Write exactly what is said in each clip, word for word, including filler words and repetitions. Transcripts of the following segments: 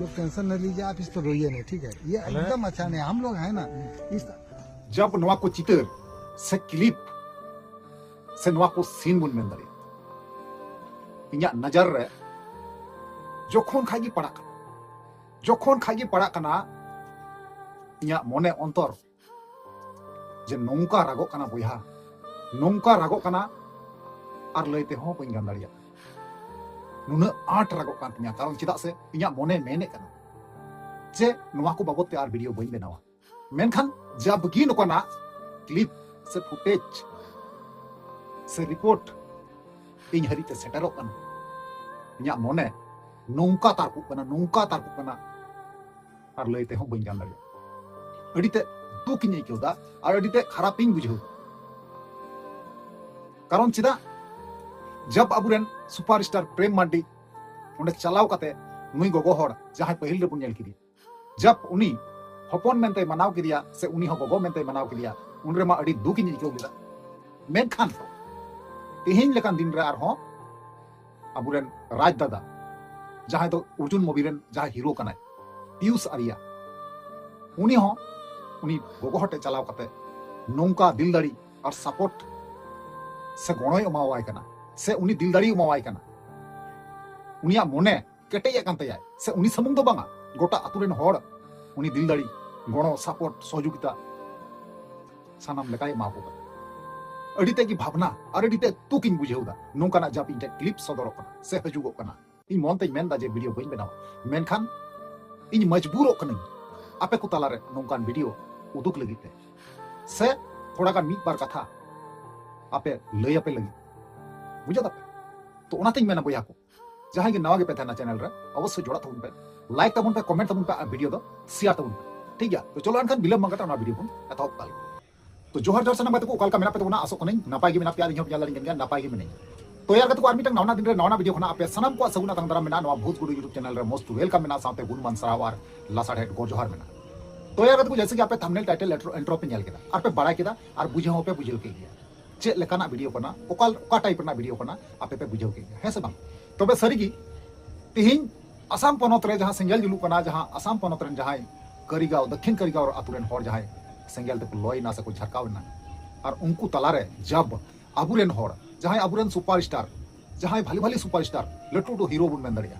लोग टेंशन न लीजिए, आप इस पर रोइए नहीं, ठीक है? ये अरे। एकदम अच्छा नहीं, हम लोग हैं ना इस ᱡᱟᱵ ᱱᱚᱣᱟ ᱠᱚ ᱪᱤᱛᱟᱹᱨ ᱥᱮ ᱠᱞᱤᱯ ᱥᱮ ᱱᱚᱣᱟ ᱠᱚ ᱥᱤᱱ ᱵᱚᱱ ᱢᱮᱱ ᱫᱟᱲᱮᱭᱟᱜᱼᱟ, ᱤᱧᱟᱹᱜ ᱱᱚᱡᱚᱨ ᱨᱮ ᱡᱚᱠᱷᱚᱱ ᱠᱷᱟᱡ ᱜᱮ ᱯᱟᱲᱟᱜ ᱠᱟᱱᱟ, ᱡᱚᱠᱷᱚᱱ ᱠᱷᱟᱡ ᱜᱮ ᱯᱟᱲᱟᱜ ᱠᱟᱱᱟ, ᱤᱧᱟᱹᱜ ᱢᱚᱱᱮ ᱚᱱᱛᱚᱨ ᱡᱮ ᱱᱚᱝᱠᱟ ᱨᱟᱜᱚᱜ ᱠᱟᱱᱟ ᱵᱚᱭᱦᱟ, ᱱᱚᱝᱠᱟ ᱨᱟᱜᱚᱜ ᱠᱟᱱᱟ, ᱟᱨ ᱞᱟᱹᱭ ᱛᱮᱦᱚᱸ ᱵᱟᱹᱧ ᱜᱟᱱ ᱫᱟᱲᱮᱭᱟᱜ ᱠᱟᱱᱟ᱾ ᱱᱩᱱᱟᱹᱜ ᱟᱸᱴ ᱨᱟᱜᱚᱜ ᱠᱟᱱ ᱛᱤᱧᱟ, ᱠᱟᱨᱚᱱ ᱪᱮᱫᱟᱜ ᱥᱮ ᱤᱧᱟᱹᱜ ᱢᱚᱱᱮ ᱢᱮᱱᱮᱫ ᱠᱟᱱᱟ ᱡᱮ ᱱᱚᱣᱟ ᱠᱚ ᱵᱟᱵᱚᱫ ᱛᱮ ᱟᱨ ᱵᱷᱤᱰᱤᱭᱳ ᱵᱟᱹᱧ ᱵᱮᱱᱟᱣᱟ᱾ ᱢᱮᱱᱠᱷᱟᱱ ᱡᱟᱵᱜᱤ ᱱᱚᱝᱠᱟᱱᱟᱜ ᱠᱞᱤᱯ ᱥᱮ ᱯᱷᱩᱴᱮᱡᱽ ᱥᱮ ᱨᱤᱯᱳᱨᱴ ᱤᱧ ᱦᱟᱹᱨᱤᱡ ᱛᱮ ᱥᱮᱴᱮᱨᱚᱜ ᱠᱟᱱᱟ, ᱤᱧᱟᱹᱜ ᱢᱚᱱᱮ ᱱᱚᱝᱠᱟ ᱛᱟᱨᱠᱚᱜ ᱠᱟᱱᱟ, ᱱᱚᱝᱠᱟ ᱛᱟᱨᱠᱚᱜ ᱠᱟᱱᱟ, ᱟᱨ ᱞᱟᱹᱭ ᱛᱮᱦᱚᱸ ᱵᱟᱹᱧ ᱜᱟᱱ ᱫᱟᱲᱮᱭᱟᱜᱼᱟ᱾ ᱟᱹᱰᱤ ᱛᱮ ᱫᱩᱠ ᱤᱧ ᱟᱹᱭᱠᱟᱹᱣ ᱮᱫᱟ ᱟᱨ ᱟᱹᱰᱤ ᱛᱮ ᱠᱷᱟᱨᱟᱯ ᱤᱧ ᱵᱩᱡᱷᱟᱹᱣ ᱮᱫᱟ᱾ ᱠᱟᱨᱚᱱ ᱪᱮᱫᱟᱜ? ᱡᱟᱵ ᱟᱵᱚᱨᱮᱱ ᱥᱩᱯᱟᱨ ᱥᱴᱟᱨ ᱯᱨᱮᱢ ᱢᱟᱨᱰᱤ ᱚᱸᱰᱮ ᱪᱟᱞᱟᱣ ᱠᱟᱛᱮ ᱱᱩᱭ ᱜᱚᱜᱚ ᱦᱚᱲ ᱡᱟᱦᱟᱸᱭ ᱯᱟᱹᱦᱤᱞ ᱨᱮᱵᱚᱱ ᱧᱮᱞ ᱠᱮᱫᱮᱭᱟ, ᱡᱟᱵ ᱩᱱᱤ ᱦᱚᱯᱚᱱ ᱢᱮᱱᱛᱮᱭ ᱢᱟᱱᱟᱣ ᱠᱮᱫᱮᱭᱟ ᱥᱮ ᱩᱱᱤ ᱦᱚᱸ ᱜᱚᱜᱚ ᱢᱮᱱᱛᱮᱭ ᱢᱟᱱᱟᱣ ᱠᱮᱫᱮᱭᱟ, ᱩᱱ ᱨᱮᱢᱟ ᱟᱹᱰᱤ ᱫᱩᱠ ᱤᱧ ᱟᱹᱭᱠᱟᱹᱣ ᱞᱮᱫᱟ᱾ ᱢᱮᱱᱠᱷᱟᱱ ᱛᱮᱦᱮᱧ ᱞᱮᱠᱟᱱ ᱫᱤᱱ ᱨᱮ ᱟᱨᱦᱚᱸ ᱟᱵᱚᱨᱮᱱ ᱨᱟᱡᱽ ᱫᱟᱫᱟ, ᱡᱟᱦᱟᱸᱭ ᱫᱚ ᱚᱨᱡᱩᱱ ᱢᱩᱵᱷᱤ ᱨᱮᱱ ᱡᱟᱦᱟᱸᱭ ᱦᱤᱨᱳ ᱠᱟᱱᱟᱭ, ᱯᱤᱭᱩᱥ ᱟᱨᱤᱭᱟ, ᱩᱱᱤ ᱦᱚᱸ ᱩᱱᱤ ᱜᱚᱜᱚ ᱦᱚᱲ ᱴᱷᱮᱱ ᱪᱟᱞᱟᱣ ᱠᱟᱛᱮ ᱱᱚᱝᱠᱟ ᱫᱤᱞ ᱫᱟᱲᱮ ᱟᱨ ᱥᱟᱯᱳᱨᱴ ᱥᱮ ᱜᱚᱲᱚᱭ ᱮᱢᱟᱣᱟᱭ ᱠᱟᱱᱟ, ᱥᱮ ᱩᱱᱤ ᱫᱤᱞ ᱫᱟᱲᱮᱭ ᱮᱢᱟᱣᱟᱭ ᱠᱟᱱᱟ᱾ ᱩᱱᱤᱭᱟᱜ ᱢᱚᱱᱮ ᱠᱮᱴᱮᱡ ᱟᱠᱟᱱ ᱛᱟᱭᱟ, ᱥᱮ ᱩᱱᱤ ᱥᱩᱢᱩᱝ ᱫᱚ ᱵᱟᱝᱟ, ᱜᱚᱴᱟ ᱟᱛᱳ ᱨᱮᱱ ᱦᱚᱲ ᱩᱱᱤ ᱫᱤᱞ ᱫᱟᱲᱮ, ᱜᱚᱲᱚ, ᱥᱟᱯᱳᱨᱴ, ᱥᱚᱦᱚᱡᱳᱜᱤᱛᱟ ᱥᱟᱱᱟᱢ ᱞᱮᱠᱟᱭ ᱮᱢᱟ ᱠᱚ ᱠᱟᱱᱟ᱾ ᱟᱹᱰᱤ ᱛᱮᱫ ᱜᱮ ᱵᱷᱟᱵᱽᱱᱟ ᱟᱨ ᱟᱹᱰᱤ ᱛᱮᱫ ᱫᱩᱠ ᱤᱧ ᱵᱩᱡᱷᱟᱹᱣ ᱮᱫᱟ, ᱱᱚᱝᱠᱟᱱᱟᱜ ᱡᱟᱵ ᱤᱧ ᱴᱷᱮᱱ ᱠᱞᱤᱯ ᱥᱚᱫᱚᱨᱚᱜ ᱠᱟᱱᱟ ᱥᱮ ᱦᱤᱡᱩᱜᱚᱜ ᱠᱟᱱᱟ᱾ ᱤᱧ ᱢᱚᱱ ᱛᱮᱧ ᱢᱮᱱᱫᱟ ᱡᱮ ᱵᱷᱤᱰᱤᱭᱳ ᱵᱟᱹᱧ ᱵᱮᱱᱟᱣᱟ, ᱢᱮᱱᱠᱷᱟᱱ ᱤᱧ ᱢᱚᱡᱽᱵᱩᱨᱚᱜ ᱠᱟᱹᱱᱟᱹᱧ ᱟᱯᱮ ᱠᱚ ᱛᱟᱞᱟᱨᱮ ᱱᱚᱝᱠᱟᱱ ᱵᱷᱤᱰᱤᱭᱳ ᱩᱫᱩᱜ ᱞᱟᱹᱜᱤᱫ ᱛᱮ, ᱥᱮ ᱛᱷᱚᱲᱟ ᱜᱟᱱ ᱢᱤᱫ ᱵᱟᱨ ᱠᱟᱛᱷᱟ ᱟᱯᱮ ᱞᱟᱹᱭ ᱟᱯᱮ ᱞᱟᱹᱜᱤᱫ, ᱵᱩᱡᱷᱟᱹᱣ ᱫᱟᱯᱮ? ᱛᱚ ᱚᱱᱟᱛᱮᱧ ᱢᱮᱱᱟ ᱵᱚᱭᱦᱟ ᱠᱚ, ᱡᱟᱦᱟᱸᱭ ᱜᱮ ᱱᱟᱣᱟ ᱜᱮᱯᱮ ᱛᱟᱦᱮᱱᱟ ᱪᱮᱱᱮᱞ ᱨᱮ, ᱚᱵᱚᱥᱥᱳᱭ ᱡᱚᱲᱟᱜ ᱛᱟᱵᱚᱱ ᱯᱮ, ᱞᱟᱭᱤᱠ ᱛᱟᱵᱚᱱ ᱯᱮ, ᱠᱚᱢᱮᱱᱴ ᱛᱟᱵᱚᱱ ᱯᱮ ᱟᱨ ᱵᱷᱤᱰᱤᱭᱳ ᱫᱚ ᱥᱮᱭᱟᱨ ᱛᱟᱵᱚᱱ ᱯᱮ, ᱴᱷᱤᱠ ᱜᱮᱭᱟ? ᱛᱚ ᱪᱚᱞᱚ ᱮᱱᱠᱷᱟᱱ ᱵᱤᱞᱚᱢ ᱵᱟᱝ ᱠᱟᱛᱮ ᱚᱱᱟ ᱵᱷᱤᱰᱤᱭᱳ ᱵᱚᱱ ᱮᱛᱚᱦᱚᱵ ᱠᱟᱜ ᱞᱮᱜᱮ᱾ ᱛᱚ ᱡᱚᱦᱟᱨ ᱡᱚᱦᱟᱨ ᱥᱟᱱᱟᱢ ᱜᱟᱛᱮ ᱠᱚ, ᱚᱠᱟ ᱞᱮᱠᱟ ᱢᱮᱱᱟᱜ ᱯᱮ ᱛᱟᱵᱚᱱᱟ? ᱟᱥᱚᱜ ᱠᱟᱹᱱᱟᱹᱧ ᱱᱟᱯᱟᱭ ᱜᱮ ᱢᱮᱱᱟᱜ ᱯᱮᱭᱟ, ᱟᱹᱞᱤᱧ ᱦᱚᱸ ᱧᱮᱞ ᱫᱟᱲᱮᱭᱟᱜ ᱠᱟᱱ ᱜᱮᱭᱟ ᱱᱟᱯᱟᱭ ᱜᱮ ᱢᱮᱱᱟᱧᱟ᱾ ᱛᱚ ᱭᱟᱨ ᱜᱟᱛᱮ ᱠᱚ, ᱟᱨ ᱢᱤᱫᱴᱟᱝ ᱱᱟᱣᱟ ᱫᱤᱱ ᱨᱮ ᱱᱟᱣᱟ ᱵᱷᱤᱰᱤᱭᱳ ᱠᱷᱚᱱᱟᱜ ᱟᱯᱮ ᱥᱟᱱᱟᱢ ᱠᱚᱣᱟᱜ ᱥᱟᱹᱜᱩᱱ ᱟᱛᱟᱝ ᱫᱟᱨᱟᱢ ᱢᱮᱱᱟᱜᱼᱟ᱾ ᱱᱚᱣᱟ ᱵᱷᱩᱛ ᱜᱩᱰᱩ YouTube ᱪᱮᱱᱮᱞ ᱨᱮ most welcome ᱢᱮᱱᱟᱜᱼᱟ, ᱥᱟᱶᱛᱮ ᱜᱩᱱᱢᱟᱱ ᱥᱟᱨᱦᱟᱣ ᱟᱨ ᱞᱟᱥᱟᱲᱦᱮᱫ ᱜᱚᱰ ᱡᱚᱦᱟᱨ ᱢᱮᱱᱟᱜᱼᱟ᱾ ᱛᱚ ᱭᱟᱨ ᱜᱟᱛᱮ ᱠᱚ, ᱡᱮᱭᱥᱮ ᱠᱤ ᱟᱯᱮ ᱛᱷᱟᱢᱵᱱᱮᱞ ᱴᱟᱭᱴᱮᱞ ᱤᱱᱴᱨᱳ ᱯᱮ ᱧᱮᱞ ᱠᱮᱫᱟ ᱟᱨ ᱯᱮ ᱵᱟᱲᱟᱭ ᱠᱮᱫᱟ ᱟᱨ ᱵᱩᱡᱷᱟᱹᱣ ᱦᱚᱸᱯᱮ ᱵᱩᱡᱷᱟᱹᱣ ᱠᱮᱫ ᱜᱮᱭᱟ ᱪᱮᱫ ᱞᱮᱠᱟᱱᱟᱜ ᱵᱷᱤᱰᱤᱭᱳ ᱠᱟᱱᱟ, ᱚᱠᱟ ᱚᱠᱟ ᱴᱟᱭᱤᱯ ᱨᱮᱱᱟᱜ ᱵᱷᱤᱰᱤᱭᱳ ᱠᱟᱱᱟ, ᱟᱯᱮ ᱯᱮ ᱵᱩᱡᱷᱟᱹᱣ ᱠᱮᱫ ᱜᱮᱭᱟ, ᱦᱮᱸ ᱥᱮ ᱵᱟᱝ? ᱛᱚᱵᱮ ᱥᱟᱹᱨᱤᱜᱮ ᱛᱮᱦᱮᱧ ᱟᱥᱟᱢ ᱯᱚᱱᱚᱛ ᱨᱮ ᱡᱟᱦᱟᱸ ᱥᱮᱸᱜᱮᱞ ᱡᱩᱞᱩᱜ ᱠᱟᱱᱟ, ᱡᱟᱦᱟᱸ ᱟᱥᱟᱢ ᱯᱚᱱᱚᱛ ᱨᱮᱱ ᱡᱟᱦᱟᱸᱭ ᱠᱟᱹᱨᱤᱜᱟᱸᱣ, ᱫᱚᱠᱠᱷᱤᱱ ᱠᱟᱹᱨᱤᱜᱟᱸᱣ ᱟᱛᱳ ᱨᱮᱱ ᱦᱚᱲ ᱡᱟᱦᱟᱸᱭ ᱥᱮᱸᱜᱮᱞ ᱛᱮᱠᱚ ᱞᱚᱭᱮᱱᱟ ᱥᱮᱠᱚ ᱡᱷᱟᱨᱠᱟᱣ ᱮᱱᱟ, ᱟᱨ ᱩᱱᱠᱩ ᱛᱟᱞᱟᱨᱮ ᱡᱟᱵ ᱟᱵᱚᱨᱮᱱ ᱦᱚᱲ, ᱡᱟᱦᱟᱸᱭ ᱟᱵᱚᱨᱮᱱ ᱥᱩᱯᱟᱨ ᱥᱴᱟᱨ, ᱡᱟᱦᱟᱸᱭ ᱵᱷᱟᱞᱤ ᱵᱷᱟᱞᱤ ᱥᱩᱯᱟᱨ ᱥᱴᱟᱨ, ᱞᱟᱹᱴᱩ ᱞᱟᱹᱴᱩ ᱦᱤᱨᱳ ᱵᱚᱱ ᱢᱮᱱ ᱫᱟᱲᱮᱭᱟᱜᱼᱟ,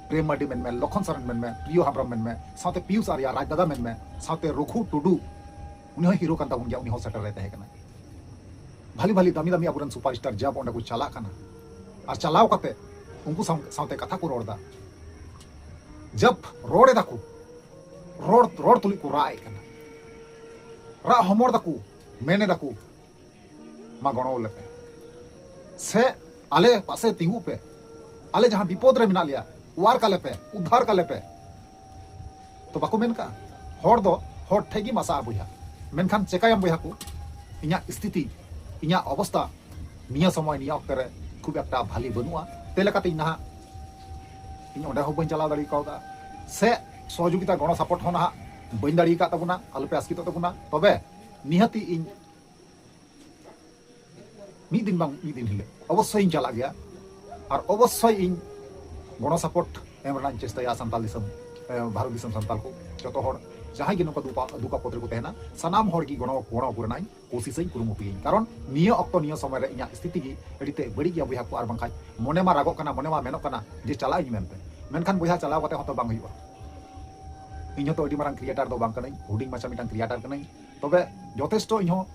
ᱯᱨᱮᱢ ᱢᱟᱨᱰᱤ ᱢᱮᱱᱢᱮ, ᱞᱚᱠᱷᱚᱱ ᱥᱚᱨᱮᱱ ᱢᱮᱱᱢᱮ, ᱯᱨᱤᱭᱚ ᱦᱮᱢᱵᱨᱚᱢ ᱢᱮᱱᱢᱮ, ᱥᱟᱶᱛᱮ ᱯᱤᱭᱩᱥ ᱟᱨᱭᱟ, ᱨᱟᱡᱽ ᱫᱟᱫᱟ ᱢᱮᱱᱢᱮ, ᱥᱟᱶᱛᱮ ᱨᱚᱜᱷᱩ ᱴᱩᱰᱩ, ᱩᱱᱤ ᱦᱚᱸ ᱦᱤᱨᱳ ᱠᱟᱱ ᱛᱟᱵᱚᱱ ᱜᱮᱭᱟ, ᱩᱱᱤ ᱦᱚᱸ ᱥᱮᱴᱮᱨ ᱨᱮ ᱛᱟᱦᱮᱸ ᱠᱟᱱᱟ᱾ ᱵᱷᱟᱞᱤ ᱵᱷᱟᱞᱤ ᱫᱟᱢᱤ ᱫᱟᱢᱤ ᱟᱵᱚᱨᱮᱱ ᱥᱩᱯᱟᱨ ᱥᱴᱟᱨ ᱡᱟᱵ ᱚᱸᱰᱮ ᱠᱚ ᱪᱟᱞᱟᱜ ᱠᱟᱱᱟ, ᱟᱨ ᱪᱟᱞᱟᱣ ᱠᱟᱛᱮ ᱩᱱᱠᱩ ᱥᱟᱶ-, ᱥᱟᱶᱛᱮ ᱠᱟᱛᱷᱟ ᱠᱚ ᱨᱚᱲ ᱮᱫᱟ᱾ ᱡᱟᱵ ᱨᱚᱲ ᱮᱫᱟ ᱠᱚ, ᱨᱚᱲ, ᱨᱚᱲ ᱛᱩᱞᱩᱡ ᱠᱚ ᱨᱟᱜ ᱮᱫ ᱠᱟᱱᱟ, ᱨᱟᱜ ᱦᱚᱢᱚᱨ ᱫᱟᱠᱚ, ᱢᱮᱱ ᱮᱫᱟ ᱠᱚ, ᱢᱟ ᱜᱚᱲᱚ ᱞᱮᱯᱮ, ᱥᱮ ᱟᱞᱮ ᱯᱟᱥᱮ ᱛᱤᱸᱜᱩ ᱯᱮ, ᱟᱞᱮ ᱡᱟᱦᱟᱸ ᱵᱤᱯᱚᱫ ᱨᱮ ᱢᱮᱱᱟᱜ ᱞᱮᱭᱟ, ᱚᱣᱟᱨ ᱠᱟᱞᱮ ᱯᱮ, ᱩᱫᱽᱫᱷᱟᱨ ᱠᱟᱞᱮ ᱯᱮ᱾ ᱛᱚ ᱵᱟᱠᱚ ᱢᱮᱱ ᱠᱟᱜᱼᱟ, ᱦᱚᱲ ᱫᱚ ᱦᱚᱲ ᱴᱷᱮᱡ ᱜᱮ ᱢᱟᱥᱟᱜᱼᱟ ᱵᱚᱭᱦᱟ᱾ ᱢᱮᱱᱠᱷᱟᱱ ᱪᱮᱠᱟᱭᱟᱢ ᱵᱚᱭᱦᱟ ᱠᱚ, ᱤᱧᱟᱹᱜ ᱥᱛᱷᱤᱛᱤ, ᱤᱧᱟᱹᱜ ᱚᱵᱚᱥᱛᱟ ᱱᱤᱭᱟᱹ ᱥᱚᱢᱚᱭ, ᱱᱤᱭᱟᱹ ᱚᱠᱛᱮ ᱨᱮ ᱠᱷᱩᱵ ᱮᱠᱴᱟ ᱵᱷᱟᱞᱤ ᱵᱟᱹᱱᱩᱜᱼᱟ᱾ ᱛᱮ ᱞᱮᱠᱟᱛᱮ ᱤᱧ ᱱᱟᱦᱟᱜ, ᱤᱧ ᱚᱸᱰᱮ ᱦᱚᱸ ᱵᱟᱹᱧ ᱪᱟᱞᱟᱣ ᱫᱟᱲᱮ ᱠᱟᱣᱫᱟ, ᱥᱮ ᱥᱚᱦᱚᱡᱳᱜᱤᱛᱟ ᱜᱚᱲᱚ ᱥᱟᱯᱚᱴ ᱦᱚᱸ ᱱᱟᱦᱟᱜ ᱵᱟᱹᱧ ᱫᱟᱲᱮ ᱟᱠᱟᱫ ᱛᱟᱵᱚᱱᱟ᱾ ᱟᱞᱚᱯᱮ ᱟᱥᱠᱮᱛᱚᱜ ᱛᱟᱵᱚᱱᱟ᱾ ᱛᱚᱵᱮ ᱱᱤᱦᱟᱹᱛᱤ ᱤᱧ ᱢᱤᱫ ᱫᱤᱱ ᱵᱟᱝ ᱢᱤᱫ ᱫᱤᱱ ᱦᱤᱞᱳᱜ ᱚᱵᱚᱥᱥᱳᱭ ᱤᱧ ᱪᱟᱞᱟᱜ ᱜᱮᱭᱟ, ᱟᱨ ᱚᱵᱚᱥᱥᱳᱭ ᱤᱧ ᱜᱚᱲᱚ ᱥᱟᱯᱚᱴ ᱮᱢ ᱨᱮᱱᱟᱜ ᱤᱧ ᱪᱮᱥᱴᱟᱭᱟ ᱥᱟᱱᱛᱟᱞ ᱫᱤᱥᱚᱢ, ᱮ, ᱵᱷᱟᱨᱚᱛ ᱫᱤᱥᱚᱢ ᱥᱟᱱᱛᱟᱞ ᱠᱚ ᱡᱚᱛᱚ ᱦᱚᱲ ᱡᱟᱦᱟᱸᱭ ᱜᱮ ᱱᱚᱝᱠᱟ ᱫᱩᱠ, ᱫᱩᱠ ᱟᱯᱚᱫ ᱨᱮᱠᱚ ᱛᱟᱦᱮᱱᱟ, ᱥᱟᱱᱟᱢ ᱦᱚᱲ ᱜᱮ ᱜᱚᱲᱚ, ᱜᱚᱲᱚ ᱟᱠᱚ ᱨᱮᱱᱟᱜ ᱤᱧ ᱠᱳᱥᱤᱥ ᱤᱧ ᱠᱩᱨᱩᱢᱩᱴᱩᱭᱟᱹᱧ᱾ ᱠᱟᱨᱚᱱ ᱱᱤᱭᱟᱹ ᱚᱠᱛᱚ, ᱱᱤᱭᱟᱹ ᱥᱚᱢᱚᱭ ᱨᱮ ᱤᱧᱟᱹᱜ ᱥᱛᱷᱤᱛᱤ ᱜᱮ ᱟᱹᱰᱤ ᱛᱮ ᱵᱟᱹᱲᱤᱡ ᱜᱮᱭᱟ ᱵᱚᱭᱦᱟ ᱠᱚ, ᱟᱨ ᱵᱟᱝᱠᱷᱟᱱ ᱢᱚᱱᱮ ᱢᱟ ᱨᱟᱜᱚᱜ ᱠᱟᱱᱟ, ᱢᱚᱱᱮ ᱢᱟ ᱢᱮᱱᱚᱜ ᱠᱟᱱᱟ ᱡᱮ ᱪᱟᱞᱟᱜ ᱟᱹᱧ ᱢᱮᱱᱛᱮ, ᱢᱮᱱᱠᱷᱟᱱ ᱵᱚᱭᱦᱟ ᱪᱟᱞᱟᱣ ᱠᱟᱛᱮ ᱦᱚᱸᱛᱚ ᱵᱟᱝ ᱦᱩᱭᱩᱜᱼᱟ᱾ ᱤᱧ ᱦᱚᱸᱛᱚ ᱟᱹᱰᱤ ᱢᱟᱨᱟᱝ ᱠᱨᱤᱭᱮᱴᱟᱨ ᱫᱚ ᱵᱟᱝ ᱠᱟᱹᱱᱟᱹᱧ, ᱦᱩᱰᱤᱧ ᱢᱟᱪᱷᱟ ᱢᱤᱫᱴᱟᱝ ᱠᱨᱤᱭᱮᱴᱟᱨ ᱠᱟᱹᱱᱟᱹᱧ᱾ ᱛᱚᱵᱮ ᱡᱚᱛᱷᱮᱥᱴᱚ ᱤᱧ ᱦᱚᱸ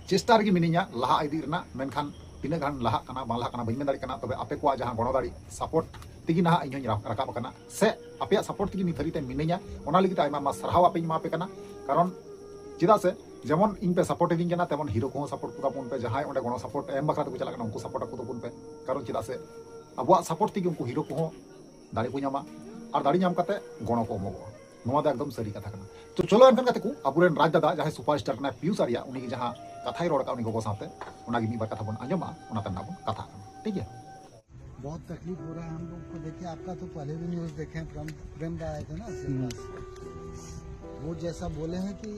ᱪᱮᱥᱴᱟ ᱨᱮᱜᱮ ᱢᱤᱱᱟᱹᱧᱟ ᱞᱟᱦᱟ ᱤᱫᱤ ᱨᱮᱱᱟᱜ, ᱢᱮᱱᱠᱷᱟᱱ ᱛᱤᱱᱟᱹᱜ ᱜᱟᱱ ᱞᱟᱦᱟᱜ ᱠᱟᱱᱟ ᱵᱟᱝ ᱞᱟᱦᱟᱜ ᱠᱟᱱᱟ ᱵᱟᱹᱧ ᱢᱮᱱ ᱫᱟᱲᱮᱭᱟᱜ ᱠᱟᱱᱟ᱾ ᱛᱚᱵᱮ ᱟᱯᱮ ᱠᱚᱣᱟᱜ ᱡᱟᱦᱟᱸ ᱜᱚᱲᱚ ᱫᱟᱲᱮ, ᱥᱟᱯᱳᱨᱴ ᱛᱮᱜᱮ ᱱᱟᱦᱟᱜ ᱤᱧ ᱦᱚᱸᱧ ᱨᱟ-, ᱨᱟᱠᱟᱵ ᱟᱠᱟᱱᱟ, ᱥᱮ ᱟᱯᱮᱭᱟᱜ ᱥᱟᱯᱳᱨᱴ ᱛᱮᱜᱮ ᱱᱤᱛ ᱫᱷᱟᱹᱨᱤᱡ ᱛᱮ ᱢᱤᱱᱟᱹᱧᱟ᱾ ᱚᱱᱟ ᱞᱟᱹᱜᱤᱫ ᱛᱮ ᱟᱭᱢᱟ ᱟᱭᱢᱟ ᱥᱟᱨᱦᱟᱣ ᱟᱯᱮᱧ ᱮᱢᱟ ᱯᱮ ᱠᱟᱱᱟ᱾ ᱠᱟᱨᱚᱱ ᱪᱮᱫᱟᱜ ᱥᱮ ᱡᱮᱢᱚᱱ ᱤᱧ ᱯᱮ ᱥᱟᱯᱳᱨᱴ ᱮᱫᱤᱧ ᱠᱟᱱᱟ, ᱛᱮᱢᱚᱱ ᱦᱤᱨᱳ ᱠᱚᱦᱚᱸ ᱥᱟᱯᱳᱨᱴ ᱠᱚ ᱛᱟᱵᱚᱱ ᱯᱮ᱾ ᱡᱟᱦᱟᱸᱭ ᱚᱸᱰᱮ ᱜᱚᱲᱚ ᱥᱟᱯᱳᱨᱴ ᱮᱢ ᱵᱟᱠᱷᱨᱟ ᱛᱮᱠᱚ ᱪᱟᱞᱟᱜ ᱠᱟᱱᱟ, ᱩᱱᱠᱩ ᱥᱟᱯᱳᱨᱴ ᱟᱠᱚ ᱛᱟᱵᱚᱱ ᱯᱮ᱾ ᱠᱟᱨᱚᱱ ᱪᱮᱫᱟᱜ ᱥᱮ ᱟᱵᱚᱣᱟᱜ ᱥᱟᱯᱳᱨᱴ ᱛᱮᱜᱮ ᱩᱱᱠᱩ ᱦᱤᱨᱳ ᱠᱚᱦᱚᱸ ᱫᱟᱲᱮ ᱠᱚ ᱧᱟᱢᱟ, ᱟᱨ ᱫᱟᱲᱮ ᱧᱟᱢ ᱠᱟᱛᱮ ᱜᱚᱲᱚ ᱠᱚ ᱮᱢᱚᱜᱚᱜᱼᱟ᱾ ᱱᱚᱣᱟ ᱫᱚ ᱮᱠᱫᱚᱢ ᱥᱟᱹᱨᱤ ᱠᱟᱛᱷᱟ ᱠᱟᱱᱟ᱾ ᱛᱚ ᱪᱚᱞᱚ ᱮᱱᱠᱷᱟᱱ ᱜᱟᱛᱮ ᱠᱚ, ᱟᱵᱚᱨᱮᱱ ᱨᱟᱡᱽ ᱫᱟᱫᱟ ᱡᱟᱦᱟᱸᱭ ᱥᱩᱯᱟᱨ ᱥᱴᱟᱨ ᱠᱟᱱᱟᱭ, ᱯᱤᱭᱩᱥ ᱟᱨᱭᱟ, ᱩᱱᱤ ᱜᱮ ᱡᱟᱦᱟᱸ ᱠᱟᱛᱷᱟᱭ ᱨᱚᱲ ᱟᱠᱟᱫ ᱩᱱᱤ ᱜᱚᱜᱚ ᱥᱟᱶᱛᱮ, ᱚᱱᱟᱜᱮ ᱢᱤᱫ ᱵᱟᱨ ᱠᱟᱛᱷᱟ ᱵᱚᱱ ᱟᱸᱡᱚᱢᱟ, ᱚᱱᱟ ᱛᱟᱭᱚᱢ ᱱᱟᱜ ᱵᱚᱱ ᱠᱟᱛᱷᱟᱜ ᱠᱟᱱᱟ᱾ ᱴᱷᱤᱠ ᱜᱮᱭᱟ? बहुत तकलीफ हो रहा है हम लोग को। देखिए, आपका तो पहले भी न्यूज़ देखे हैं, प्रेम, प्रेम दा आए थे ना आशीर्वाद से। वो जैसा बोले हैं कि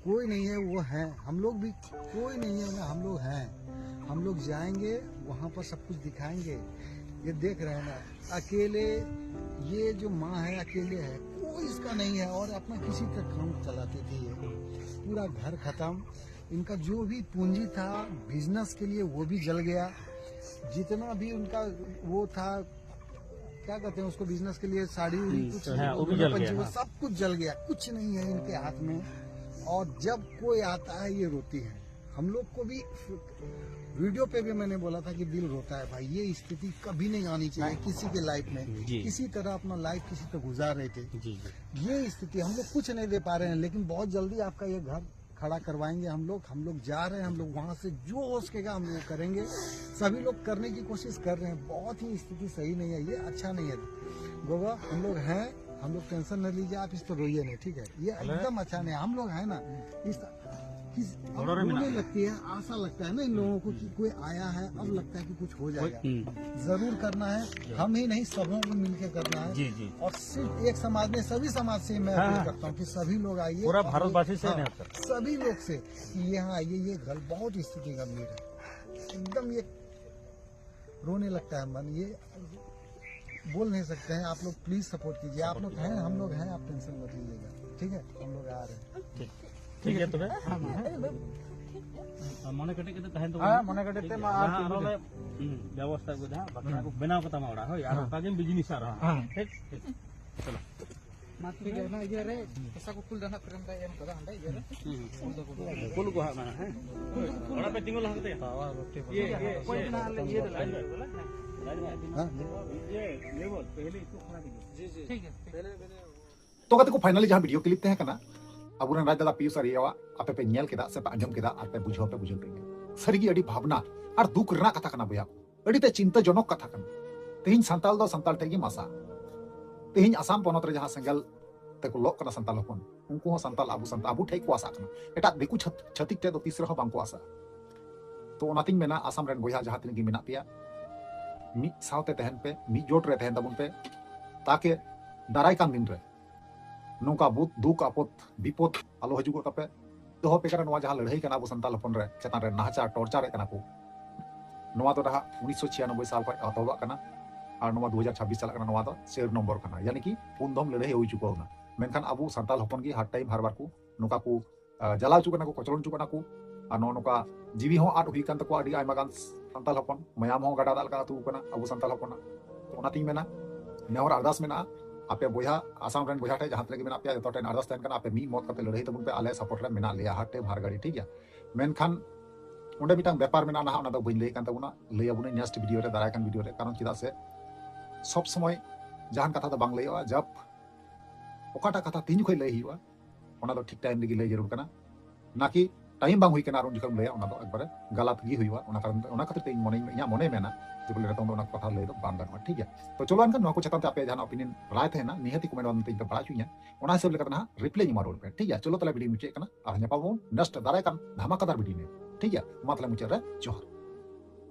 कोई नहीं है, वो है, हम लोग भी कोई नहीं है ना, हम लोग हैं। हम लोग जाएंगे, वहाँ पर सब कुछ दिखाएंगे। ये देख रहे हैं ना, अकेले, ये जो माँ है अकेले है, कोई इसका नहीं है। और अपना किसी का काम चलाती थी ये, पूरा घर खत्म। इनका जो भी पूंजी था बिजनेस के लिए, वो भी जल गया। जितना भी उनका वो था, क्या कहते हैं उसको, बिजनेस के लिए साड़ी उड़ी, कुछ हाँ, वो भी जल गया, सब कुछ जल गया। कुछ नहीं है इनके हाथ में। और जब कोई आता है, ये रोती है। हम लोग को भी, वीडियो पे भी मैंने बोला था कि दिल रोता है भाई, ये स्थिति कभी नहीं आनी चाहिए किसी के लाइफ में। किसी तरह अपना लाइफ किसी तरह गुजार रहे थे। ये स्थिति, हम लोग कुछ नहीं दे पा रहे हैं, लेकिन बहुत जल्दी आपका ये घर खड़ा करवाएंगे हम लोग। हम लोग जा रहे हैं, हम लोग वहाँ से जो हो सकेगा हम लोग करेंगे। सभी लोग करने की कोशिश कर रहे हैं। बहुत ही स्थिति सही नहीं है, ये अच्छा नहीं है। गोगा, हम लोग हैं, हम लोग टेंशन न लीजिए, आप इस पर रोइए नहीं, ठीक है? ये एकदम अच्छा नहीं है। हम लोग हैं ना, इस किस, अब रोने लगती है, आशा लगता है ना इन लोगों को कि कोई आया है, अब लगता है कि कुछ हो जाएगा। जरूर करना है, हम ही नहीं, सबों को मिलके करना है। जी, जी। और सिर्फ एक समाज नहीं, सभी समाज से मैं अपील करता हूँ कि सभी लोग आइए, पूरा भारतवासी से नहीं होता। सभी लोग से कि यहाँ आइए, ये घर बहुत स्थिति गंभीर है, एकदम ये रोने लगता है मन, ये बोल नहीं सकते हैं। आप लोग प्लीज सपोर्ट कीजिए, आप लोग हैं, हम लोग हैं, आप टेंशन मत लीजिएगा, ठीक है? हम लोग आ रहे हैं। ठीक है, ᱛᱚᱵᱮ᱾ ᱢᱚᱱᱮ ᱠᱮᱴᱮᱡ ᱠᱟᱛᱮ ᱛᱟᱦᱮᱱ ᱛᱟᱵᱚᱱ᱾ ᱦᱮᱸ, ᱢᱚᱱᱮ ᱠᱮᱴᱮᱡ ᱛᱮ ᱢᱟ ᱟᱨ ᱪᱮᱫ ᱟᱨ ᱵᱮᱵᱚᱥᱛᱷᱟ ᱠᱚ ᱡᱟᱦᱟᱸ ᱵᱟᱠᱷᱨᱟ ᱠᱚ ᱵᱮᱱᱟᱣ ᱠᱟᱛᱟᱢᱟ ᱚᱲᱟᱜ, ᱦᱳᱭ, ᱟᱨ ᱚᱱᱠᱟ ᱜᱮ ᱵᱤᱡᱽᱱᱮᱥ ᱟᱨᱦᱚᱸ᱾ ᱦᱮᱸ᱾ ᱴᱷᱤᱠ, ᱴᱷᱤᱠ᱾ ᱪᱚᱞᱚ᱾ ᱢᱟ ᱴᱷᱤᱠ ᱜᱮᱭᱟ, ᱚᱱᱟ ᱤᱭᱟᱹ ᱨᱮ ᱯᱚᱭᱥᱟ ᱠᱚ ᱠᱩᱞ ᱫᱟ ᱱᱟᱜ, ᱯᱷᱨᱮᱢ ᱨᱮ ᱮᱢ ᱠᱟᱫᱟ ᱦᱟᱸᱰᱮ ᱤᱭᱟᱹ ᱨᱮ᱾ ᱠᱩᱞ ᱠᱚ ᱦᱟᱸᱜ ᱢᱮ, ᱦᱮᱸ᱾ ᱚᱲᱟᱜ ᱯᱮ ᱛᱤᱸᱜᱩ ᱞᱟᱦᱟ ᱠᱟᱛᱮ᱾ ᱤᱭᱟᱹ, ᱤᱭᱟᱹ, ᱤᱭᱟᱹ, ᱤᱭᱟᱹ, ᱵᱚᱞ, ᱯᱮᱦᱞᱮ ᱤᱥᱠᱚ ᱠᱷᱟᱲᱟ ᱠᱤᱡᱤᱭᱮ᱾ ᱴᱷᱤᱠ ᱜᱮᱭᱟ᱾ ᱛᱚ ᱜᱟᱛᱮ ᱠᱚ, finally ᱡᱟᱦᱟᱸ video clip ᱛᱟᱦᱮᱸ ᱠᱟᱱᱟ ᱟᱵᱚᱨᱮᱱ ᱨᱟᱡᱽ ᱫᱟᱫᱟ ᱯᱤᱭᱩᱥ ᱟᱨ ᱤᱭᱟᱣᱟᱜ, ᱟᱯᱮ ᱯᱮ ᱧᱮᱞ ᱠᱮᱫᱟ ᱥᱮ ᱯᱮ ᱟᱸᱡᱚᱢ ᱠᱮᱫᱟ ᱟᱨ ᱯᱮ ᱵᱩᱡᱷᱟᱹᱣ ᱯᱮ ᱵᱩᱡᱷᱟᱹᱣ ᱠᱮᱫ ᱜᱮᱭᱟ᱾ ᱥᱟᱹᱨᱤᱜᱮ ᱟᱹᱰᱤ ᱵᱷᱟᱵᱽᱱᱟ ᱟᱨ ᱫᱩᱠ ᱨᱮᱱᱟᱜ ᱠᱟᱛᱷᱟ ᱠᱟᱱᱟ ᱵᱚᱭᱦᱟ ᱠᱚ, ᱟᱹᱰᱤ ᱛᱮ ᱪᱤᱱᱛᱟᱹᱡᱚᱱᱚᱠ ᱠᱟᱛᱷᱟ ᱠᱟᱱᱟ᱾ ᱛᱮᱦᱮᱧ ᱥᱟᱱᱛᱟᱲ ᱫᱚ ᱥᱟᱱᱛᱟᱲ ᱴᱷᱮᱱ ᱜᱮᱢ ᱟᱥᱟ᱾ ᱛᱮᱦᱮᱧ ᱟᱥᱟᱢ ᱯᱚᱱᱚᱛ ᱨᱮ ᱡᱟᱦᱟᱸ ᱥᱮᱸᱜᱮᱞ ᱛᱮᱠᱚ ᱞᱚᱜ ᱠᱟᱱᱟ ᱥᱟᱱᱛᱟᱲ ᱦᱚᱯᱚᱱ, ᱩᱱᱠᱩ ᱦᱚᱸ ᱥᱟᱱᱛᱟᱲ, ᱟᱵᱚ ᱥᱟᱱᱛᱟᱲ, ᱟᱵᱚ ᱴᱷᱮᱱ ᱠᱚ ᱟᱥᱟᱜ ᱠᱟᱱᱟ᱾ ᱮᱴᱟᱜ ᱫᱤᱠᱩ ᱪᱷᱟᱹᱛ-, ᱪᱷᱟᱹᱛᱤᱠ ᱴᱷᱮᱱ ᱫᱚ ᱛᱤᱥ ᱨᱮᱦᱚᱸ ᱵᱟᱝ ᱠᱚ ᱟᱥᱟᱜᱼᱟ᱾ ᱛᱚ ᱚᱱᱟᱛᱤᱧ ᱢᱮᱱᱟ, ᱟᱥᱟᱢ ᱨᱮᱱ ᱵᱚᱭᱦᱟ ᱡᱟᱦᱟᱸ ᱛᱤᱱᱟᱹᱜ ᱜᱮ ᱢᱮᱱᱟᱜ ᱯᱮᱭᱟ, ᱢᱤᱫ ᱥᱟᱶᱛᱮ ᱛᱟᱦᱮᱱ ᱯᱮ, ᱢᱤᱫ ᱡᱳᱴ ᱨᱮ ᱛᱟᱦᱮᱱ ᱛᱟᱵᱚᱱ ᱯᱮ, ᱛᱟᱠᱮ ᱫᱟᱨᱟᱭ ᱠᱟᱱ ᱫᱤᱱ ᱨᱮ ᱱᱚᱝᱠᱟ ᱵᱩᱛ-, ᱫᱩᱠ ᱟᱯᱚᱫ ᱵᱤᱯᱚᱫ ᱟᱞᱚ ᱦᱤᱡᱩᱜᱚᱜ ᱛᱟᱯᱮ᱾ ᱫᱚᱦᱚ ᱯᱮ ᱠᱟᱱᱟ ᱱᱚᱣᱟ ᱡᱟᱦᱟᱸ ᱞᱟᱹᱲᱦᱟᱹᱭ ᱠᱟᱱᱟ ᱟᱵᱚ ᱥᱟᱱᱛᱟᱲ ᱦᱚᱯᱚᱱ ᱨᱮ, ᱪᱮᱛᱟᱱ ᱨᱮ ᱱᱟᱦᱟᱪᱟᱨ ᱴᱚᱨᱪᱟᱨᱮᱫ ᱠᱟᱱᱟ ᱠᱚ, ᱱᱚᱣᱟ ᱫᱚ ᱱᱟᱦᱟᱜ ᱩᱱᱤᱥᱥᱚ ᱪᱷᱤᱭᱟᱱᱚᱵᱵᱳᱭ ᱥᱟᱞ ᱠᱷᱚᱱ ᱮᱛᱚᱦᱚᱵ ᱠᱟᱱᱟ ᱟᱨ ᱱᱚᱣᱟ ᱫᱩ ᱦᱟᱡᱟᱨ ᱪᱷᱟᱵᱵᱤᱥ ᱪᱟᱞᱟᱜ ᱠᱟᱱᱟ᱾ ᱱᱚᱣᱟ ᱫᱚ ᱪᱟᱨ ᱱᱚᱢᱵᱚᱨ ᱠᱟᱱᱟ, ᱭᱟᱱᱤ ᱠᱤ ᱯᱩᱱ ᱫᱷᱚᱢ ᱞᱟᱹᱲᱦᱟᱹᱭ ᱦᱩᱭ ᱪᱩᱠᱟᱹᱣ ᱮᱱᱟ᱾ ᱢᱮᱱᱠᱷᱟᱱ ᱟᱵᱚ ᱥᱟᱱᱛᱟᱲ ᱦᱚᱯᱚᱱ ᱜᱮ ᱦᱟᱨ ᱴᱟᱭᱤᱢ ᱦᱟᱨ ᱵᱟᱨ ᱠᱚ ᱱᱚᱝᱠᱟ ᱠᱚ ᱟᱸ, ᱡᱟᱞᱟ ᱦᱚᱪᱚ ᱠᱟᱱᱟ ᱠᱚ, ᱠᱚᱪᱞᱚᱱ ᱦᱚᱪᱚ ᱠᱟᱱᱟ ᱠᱚ᱾ ᱟᱨ ᱱᱚᱜᱼᱚ ᱱᱚᱝᱠᱟ ᱡᱤᱣᱤ ᱦᱚᱸ ᱟᱫ ᱦᱩᱭ ᱠᱟᱱ ᱛᱟᱠᱚᱣᱟ ᱟᱹᱰᱤ ᱟᱭᱢᱟ ᱜᱟᱱ ᱥᱟᱱᱛᱟᱲ ᱦᱚᱯᱚᱱ, ᱢᱟᱭᱟᱢ ᱦᱚᱸ ᱜᱟᱰᱟ ᱫᱟᱜ ᱞᱮᱠᱟ ᱟᱹᱛᱩ ᱠᱟᱱᱟ ᱟᱵᱚ ᱥᱟᱱᱛᱟᱲ ᱦᱚᱯᱚᱱᱟᱜ᱾ ᱛᱚ ᱚᱱᱟᱛᱤᱧ ᱢᱮᱱᱟ, ᱱᱮᱦᱚᱨ ᱟᱨᱫᱟᱥ ᱢᱮᱱᱟᱜᱼᱟ, ᱟᱯᱮ ᱵᱚᱭᱦᱟ, ᱟᱥᱟᱢ ᱨᱮᱱ ᱵᱚᱭᱦᱟ ᱴᱷᱮᱱ ᱡᱟᱦᱟᱸ ᱛᱤᱱᱟᱹᱜ ᱜᱮ ᱢᱮᱱᱟᱜ ᱯᱮᱭᱟ, ᱡᱚᱛᱚ ᱴᱷᱮᱱ ᱟᱨᱫᱟᱥ ᱛᱟᱦᱮᱱ ᱠᱟᱱᱟ, ᱟᱯᱮ ᱢᱤᱫ ᱢᱚᱛ ᱠᱟᱛᱮ ᱞᱟᱹᱲᱦᱟᱹᱭ ᱛᱟᱵᱚᱱ ᱯᱮ, ᱟᱞᱮ ᱥᱟᱯᱳᱨᱴ ᱨᱮ ᱢᱮᱱᱟᱜ ᱞᱮᱭᱟ ᱦᱟᱨ ᱴᱟᱭᱤᱢ ᱦᱟᱨ ᱜᱷᱟᱹᱲᱤ, ᱴᱷᱤᱠ ᱜᱮᱭᱟ᱾ ᱢᱮᱱᱠᱷᱟᱱ ᱚᱸᱰᱮ ᱢᱤᱫᱴᱟᱝ ᱵᱮᱯᱟᱨ ᱢᱮᱱᱟᱜᱼᱟ ᱱᱟᱦᱟᱜ, ᱚᱱᱟ ᱫᱚ ᱵᱟᱹᱧ ᱞᱟᱹᱭ ᱠᱟᱱ ᱛᱟᱵᱚᱱᱟ, ᱞᱟᱹᱭ ᱟᱵᱚᱱᱟᱹᱧ ᱱᱮᱠᱥᱴ ᱵᱷᱤᱰᱤᱭᱳ ᱨᱮ, ᱫᱟᱨᱟᱭ ᱠᱟᱱ ᱵᱷᱤᱰᱤᱭᱳ ᱨᱮ᱾ ᱠᱟᱨᱚᱱ ᱪᱮᱫᱟᱜ ᱥᱮ ᱥᱚᱵ ᱥᱚᱢᱚᱭ ᱡᱟᱦᱟᱱ ᱠᱟᱛᱷᱟ ᱫᱚ ᱵᱟᱝ ᱞᱟᱹᱭᱚᱜᱼᱟ, ᱡᱟᱵ ᱚᱠᱟᱴᱟᱜ ᱠᱟᱛᱷᱟ ᱛᱤᱱ ᱡᱚᱠᱷᱚᱱ ᱞᱟᱹᱭ ᱦᱩᱭᱩᱜᱼᱟ, ᱚᱱᱟ ᱫᱚ ᱴᱷᱤᱠ ᱴᱟᱭᱤᱢ ᱨᱮᱜᱮ ᱞᱟᱹᱭ ᱡᱟᱹᱨᱩᱲ ᱠᱟᱱᱟ, ᱱᱟᱠᱤ ᱴᱟᱭᱤᱢ ᱵᱟᱝ ᱦᱩᱭ ᱠᱟᱱᱟ ᱟᱨ ᱩᱱ ᱡᱚᱠᱷᱚᱱ ᱞᱟᱹᱭᱟ, ᱚᱱᱟ ᱫᱚ ᱮᱠᱵᱟᱨᱮ ᱜᱟᱞᱟᱛ ᱜᱮ ᱦᱩᱭᱩᱜᱼᱟ᱾ ᱚᱱᱟ ᱠᱟᱨᱚᱱ, ᱚᱱᱟ ᱠᱷᱟᱹᱛᱤᱨ ᱛᱮ ᱤᱧ ᱢᱚᱱᱮ, ᱤᱧᱟᱹᱜ ᱢᱚᱱᱮ ᱢᱮᱱᱟ ᱡᱮ ᱵᱚᱞᱮ ᱱᱤᱛᱚᱝ ᱫᱚ ᱚᱱᱟ ᱠᱟᱛᱷᱟ ᱞᱟᱹᱭ ᱫᱚ ᱵᱟᱝ ᱜᱟᱱᱚᱜᱼᱟ, ᱴᱷᱤᱠ ᱜᱮᱭᱟ᱾ ᱛᱚ ᱪᱚᱞᱚ ᱮᱱᱠᱷᱟᱱ ᱱᱚᱣᱟ ᱠᱚ ᱪᱮᱛᱟᱱ ᱛᱮ ᱟᱯᱮ ᱡᱟᱦᱟᱱᱟᱜ ᱚᱯᱤᱱᱤᱭᱚᱱ ᱨᱟᱭ ᱛᱟᱦᱮᱱᱟ, ᱱᱤᱦᱟᱹᱛ ᱠᱚᱢᱮᱱᱴ ᱢᱟᱫᱽᱫᱷᱚᱢ ᱛᱮ ᱤᱧ ᱯᱮ ᱵᱟᱲᱟᱭ ᱦᱚᱪᱚᱧᱟ, ᱚᱱᱟ ᱦᱤᱥᱟᱹᱵ ᱞᱮᱠᱟᱛᱮ ᱱᱟᱦᱟᱜ ᱨᱤᱯᱞᱟᱭ ᱤᱧ ᱮᱢᱟ ᱨᱩᱣᱟᱹᱲ ᱯᱮ, ᱴᱷᱤᱠ ᱜᱮᱭᱟ᱾ ᱪᱚᱞᱚ ᱛᱟᱦᱞᱮ ᱵᱷᱤᱰᱤᱭᱳ ᱢᱩᱪᱟᱹᱫ ᱠᱟᱱᱟ, ᱟᱨ ᱧᱟᱯᱟᱢ ᱟᱵᱚᱱ ᱱᱮᱠᱥᱴ ᱫᱟᱨᱟᱭ ᱠᱟᱱ ᱫᱷᱟᱢᱟᱠᱟᱫᱟᱨ ᱵᱷᱤᱰᱤᱭᱳ ᱨᱮ, ᱴᱷᱤᱠ ᱜᱮᱭᱟ᱾ ᱢᱟ ᱛᱟᱦᱞᱮ ᱢᱩᱪᱟᱹᱫ ᱨᱮ ᱡᱚᱦᱟᱨ᱾